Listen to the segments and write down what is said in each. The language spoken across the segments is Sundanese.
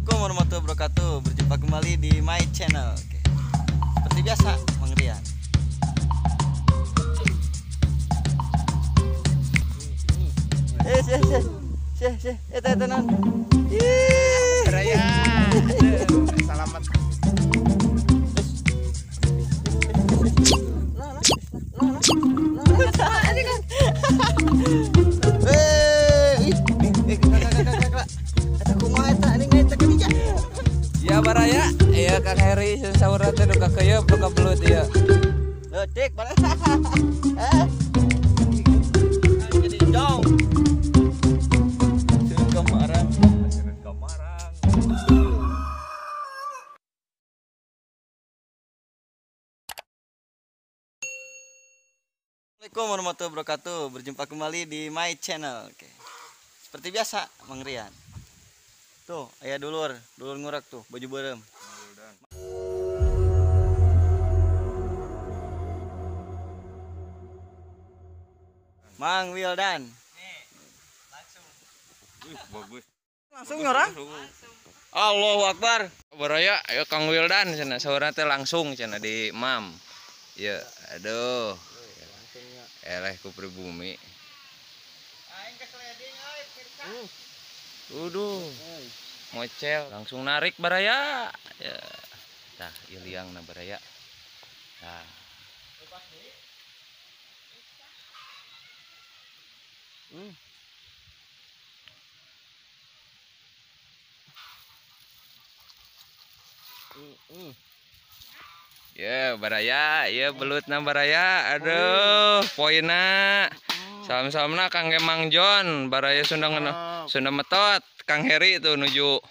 Assalamualaikum warahmatullahi wabarakatuh. Berjumpa kembali di my channel. Oke. Seperti biasa, Mang Rian. Eta non. Raya. Selamat. Ya baraya, ya Kang Heri sahur teh duka keuyeup duka belut ieu. Leutik baraya. Jadi dong. Seureut kamarang. Seureut kamarang. Assalamualaikum warahmatullahi wabarakatuh. Berjumpa kembali di my channel. Oke. Seperti biasa, Mang Rian. Tuh, ayah dulur, dulur ngurek tuh, baju berem. Mang Wildan. Nih, langsung. Wih, bagus. Langsung nyorang? Allahu Akbar. Baraya, ayo Kang Wildan cenah saurna teh langsung cenah di Mam. Ya, aduh. Eleh ku pribumi. Aing kesliding euy, pemirsa. Uduh. Mocel langsung narik baraya. Ya. Tah, ieu liangna baraya. Tah. Ya, baraya, ya belutna baraya. Aduh, poinna. Salam-salamna Kang Mang John, baraya Sunda Sunda metot. Kang Heri itu nuju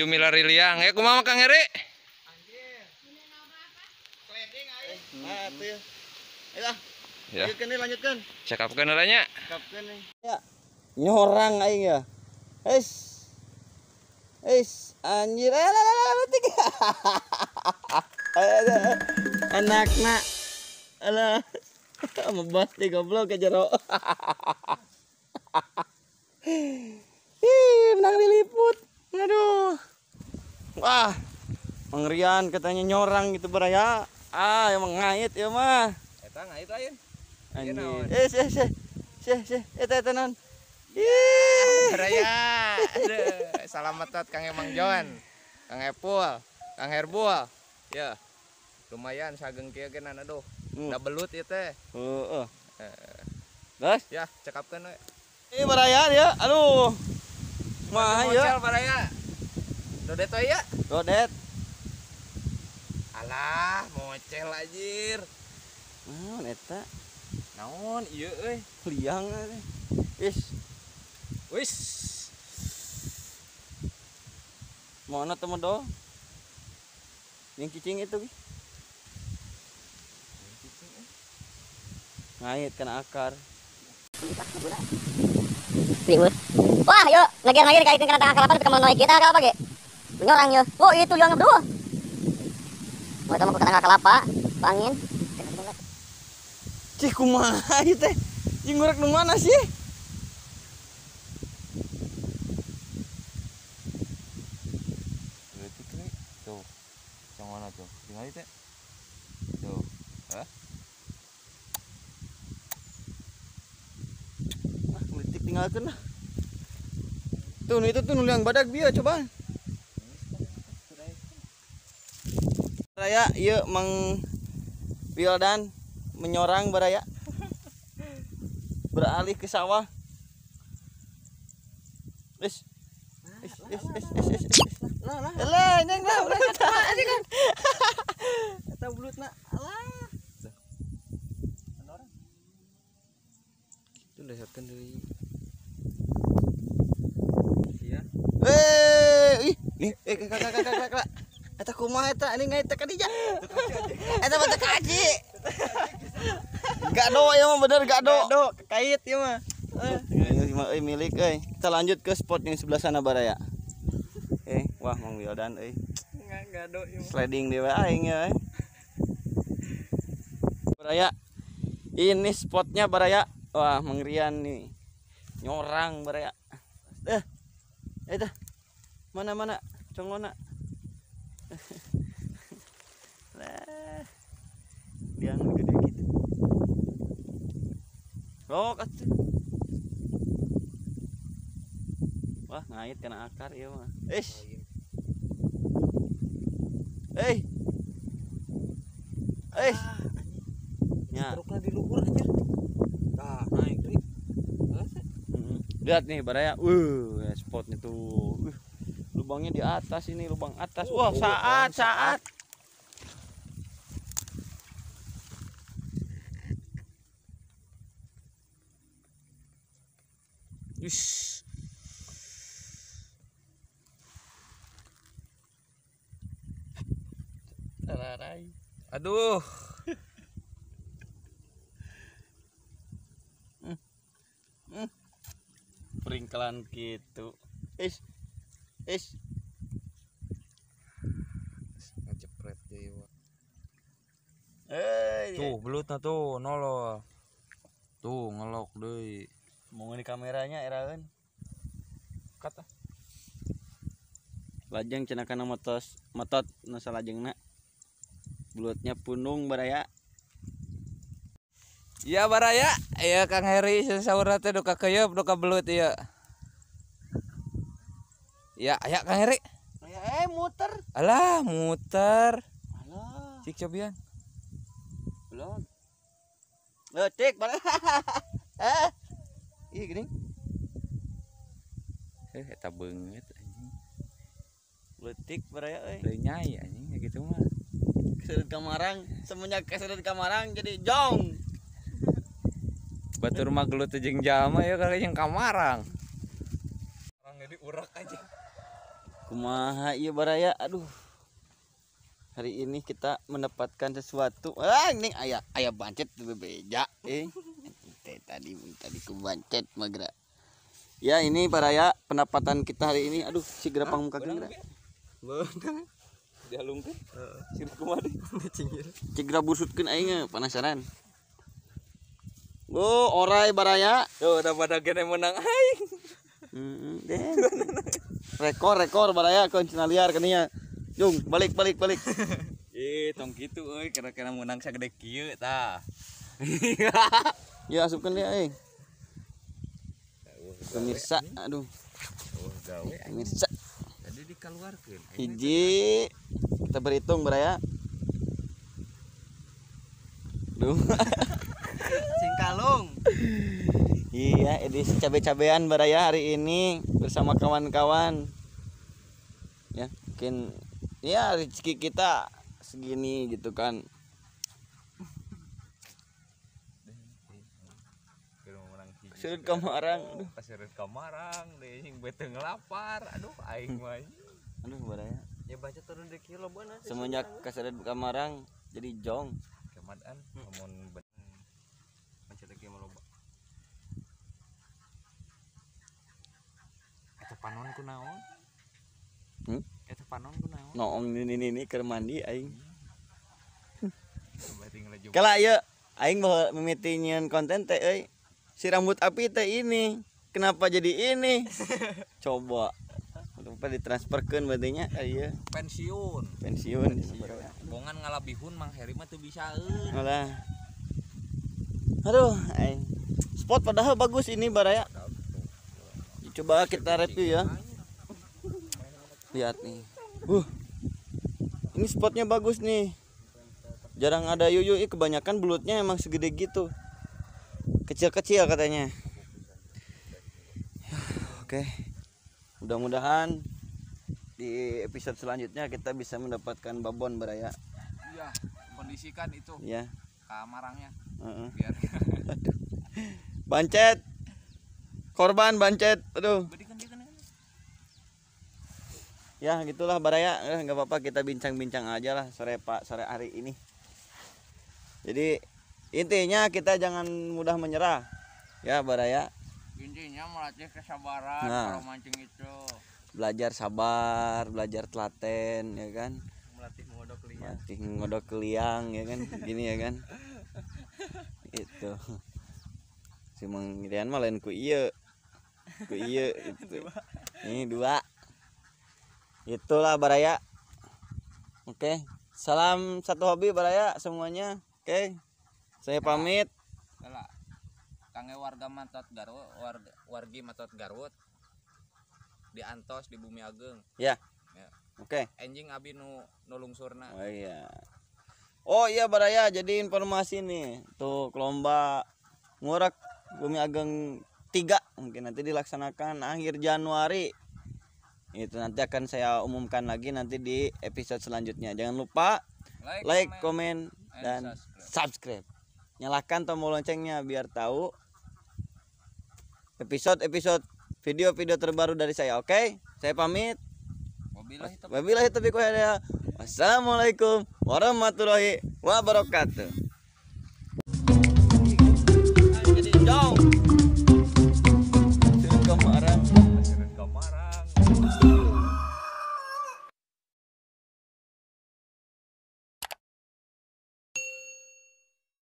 milari liang. Ya kumaha Kang Heri? Anjir. Nah, tuh ya. Ayo. Ya. Lanjutkan nih, lanjutkan. Cekapkeun heula nya. Cekapkeun nih. Ya. Nyorang aing ya. Eis. Eis, anjir. Tiga. Anakna. Alah. Mebas di goblok ke jero. Ih, menang diliput. Aduh. Wah. Mang Rian katanya nyorang gitu baraya. Ah, emang ngait ya mah. Eta ngait lain. Anjir. Eta non. Ih, baraya. Aduh, salam metot Kang Emang John, Kang Epul, Kang Herbul. Ya. Lumayan sageng kieu ge aduh. Da belut ieu teh. Heeh. Guys, ya, cekapkeun we. Ini baraya ya. Aduh. Mah ya. Baraya. Dodet we ya. Dodet. Alah, mocel anjir. Naon eta? Naon ieu euy? Liang teh. Is. Wis. Mana temen do? Yang cicing itu ki. Ngait kena akar. Wah, yuk, ngeger-ngeger kaitkan kena tangga kelapa tapi kamu naik kita kelapa ge. Nyorang yo. Oh, itu liang berdua. Mau kamu ke tangga kelapa, bangin. Cih kumaha ieu teh? Jeung ngurek nu mana sih? Leutik we. Tuh. Yang mana tuh? Tinggal teh. Tuh. Hah? Ah, leutik tinggalkeun lah. Tuh, itu tuh nuliang badak bieu coba. Baraya, ieu Mang Wildan menyorang baraya. Beralih ke sawah. Wis. Is. Lah. Lah, nyeng lah. Eta belutna. Alah. Itu dasarkan deui. Iya. Ih, nih, kakak. Eta kumaha eta? Ini ngait ka dinya. Eta mah teu kaji. Gado ya mah bener gado. Gado kait ieu mah. Ini mah euy milik euy. Kita lanjut ke spot yang sebelah sana baraya. Wah Mang Wildan euy. Gado ieu. Sliding deui aing ya. Baraya. Ini spotnya baraya. Wah, Mang Rian nih. Nyorang baraya. Itu. Mana mana conglona. Lah. Liang gede gitu. Lok atuh. Wah, ngait kena akar ieu mah. Eish. Eh. Eh. Nya. Trukna di luhur anjir. Tah, naik deui. Lihat nih baraya. Spotnya tuh. Lubangnya di atas ini, lubang atas. Wah, saat. Ish. Tararai. Aduh. Peringkelan gitu. Ish. Ish. Ngejepret deui. Tuh belutna tuh nolol. Tuh ngelok deui. Mau di kameranya eraeun. Kata. Lajeng cenah kana motos, metot nu salajengna. Belutnya punung baraya. Ya baraya, ya Kang Heri saurna teh duka keuyeup duka belut ieu. Ya, aya Kang Heri. Aya muter. Alah, muter. Alah. Cik cobian. Belum. Leutik baraya. Ih gini. Eta beungeut anjing. Leutik baraya euy. Teu nyai anjing gitu mah. Kesedut kamarang, semenjak kesedut kamarang jadi jong. Batur mah gelut jeung jalma ya kali jeung kamarang. Orang jadi urak aja. Kumaha ieu baraya, aduh. Hari ini kita mendapatkan sesuatu. Ah, ini aya aya bancet bebeja eh. Tadi ku bancet magra. Ya ini baraya pendapatan kita hari ini. Aduh, si gerapang muka geura. Beunang. Dihalungkeun. Heeh. Sir kumaha deui? Cigra busutkeun aing penasaran. Oh, orai baraya. Tuh, udah pada gene menang aing. Heeh, Rekor baraya kuncina liar keninya. Jung, balik. Ih, tong kitu euy, kira-kira menang sagede kieu tah. Ya asupkeun dia euy. Pemirsa, aduh. Pemirsa. Tadi dikeluarkeun. Hiji. Kita berhitung baraya. Duh. Singkalung. Iya, edisi cabe-cabean baraya hari ini bersama kawan-kawan. Ya, mungkin ya rezeki kita segini gitu kan. Keserit kamarang, aduh. Keserit kamarang, deh yang bete ngelapar, aduh aing mah. Aduh baraya. Ya baca turun di kilo bona. Semenjak keserit kamarang jadi jong. Kemadan, lamun baca lagi maloba. Eta panon ku naon? Eta panon ku naon? Noong ini keur mandi aing. Kala Kala ieu aing bawa mimiti nyieun konten teh euy. Si rambut api teh ini. Kenapa jadi ini? Coba. Lupa ditransferkeun berarti nya ieu. Pensiun. Pensiun. Bongan ngalabihun Mang Heri mah teu bisaeun. Alah. Aduh, aing. Spot padahal bagus ini baraya. Coba kita review ya. Lihat nih. Ini spotnya bagus nih. Jarang ada yuyu, kebanyakan belutnya emang segede gitu. Kecil-kecil katanya. Oke. Mudah-mudahan di episode selanjutnya kita bisa mendapatkan babon baraya. Iya, kondisikan itu. Iya. Kamarangnya. Biar. Aduh. Bancet. Korban bancet. Aduh. Ya gitulah baraya, nggak apa-apa kita bincang-bincang aja lah sore pak sore hari ini. Jadi intinya kita jangan mudah menyerah ya baraya. Intinya melatih kesabaran nah, kalau mancing itu. Belajar sabar, belajar telaten ya kan. Melatih mengodok liang. Melatih mengodok liang ya kan, gini ya kan. Itu. Si Mang Rian mah lain ku ieu. Ku ieu gitu. Ini dua. Itulah baraya. Oke, salam satu hobi baraya semuanya. Oke, saya pamit. Kangge warga Matot Garut, wargi Matot Garut diantos di Bumi Ageng. Ya. Ya. Oke. Enjing abi nu lungsurna. Oh iya. Oh iya baraya, jadi informasi nih tuh lomba ngurek Bumi Ageng 3 mungkin nanti dilaksanakan akhir Januari. Itu nanti akan saya umumkan lagi nanti di episode selanjutnya. Jangan lupa like, comment, dan subscribe. Nyalakan tombol loncengnya biar tahu episode-episode video-video terbaru dari saya. Oke, saya pamit. Wabillahi taufiq wal hidayah. Wassalamualaikum warahmatullahi wabarakatuh.